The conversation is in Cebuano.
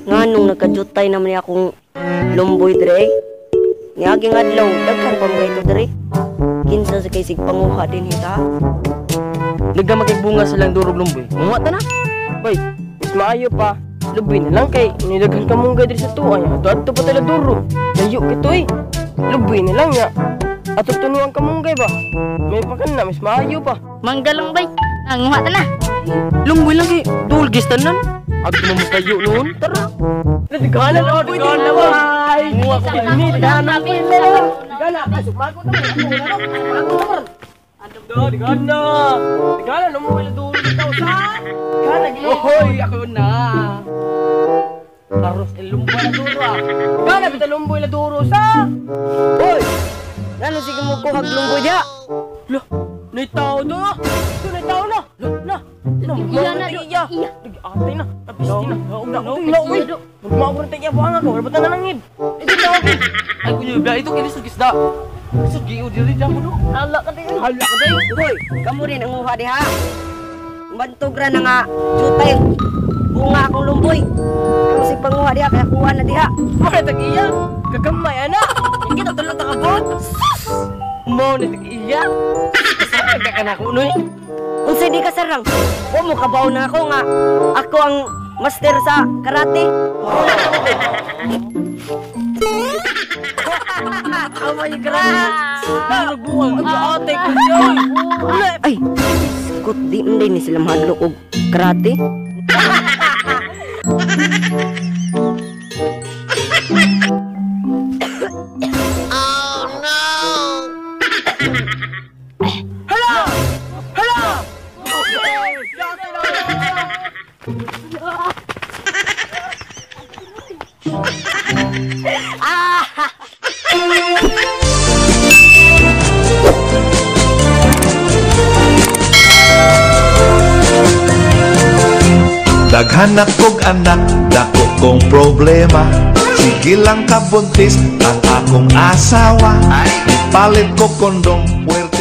Nganong nagkajutay naman niya akong lumboy dire? Niaging adlaw, daghan pa mga ito dire. Kinsa sa kay panguha din hita. Nagkamakig bunga sa lang durog lumboy. Munga ta na. Bay, mas maayo pa. Luboy na lang kay nidaghan ka munggay diri sa tuwa niya. Ato adto pa tala duro. Layo kito eh. Luboy na lang niya. Ato tunuan ka munggay ba? May pakan na, mas maayo pa. Mangga lang bay. Nanguha ta na. Lumboy lang kay dulgis tanan. Ato mo mas layo noon. Tara. Nagana na, nagana bay. Munga ko ini, nagana. Nagana, kasuk mago na. Mago na. Do, nagana. Nagana no mo ila duro dito sa. Nagana ginoy, ako na. Karos el lumboy la duro ah. Nagana bita lumboy la duro sa. Hoy! Ngano sige mo kuhag lumboy diha? Lah, nay tao do ah. Do nay tao na. Lah, na. Iya na, do. Iya. Iya. Ate na. Tapisti na. Na, na, uy. Magmao ko ng tag-iya buhanga ko. Wala ba nangid? Ito tao gid. Ay kunyo bla ito kini sud kisda. Sud giu diri dyan ko do. Hala ka di. Hala ka day. Hoy, kamo rin ang uha diha. Bantog ra na nga jutay bunga akong lumboy. Kamo sig panguha diha kaya kuha na diha. Mao na tag-iya. Kagamay ana. Kita tulo ta kabot. Sus! Mao na tag-iya. Kasarang ka na ko noy. Unsay di ka sarang? Wa mo kabaw na ako nga ako ang master sa karate. Tama yung karate. Nagbuwang ang ate ko yoy. Ay, skot di man ni sila mahadlok og karate. Hala! Hala! Daghan kog anak, dako kong problema. Sige lang kabuntis ang akong asawa. Palit ko kondom, puwerte.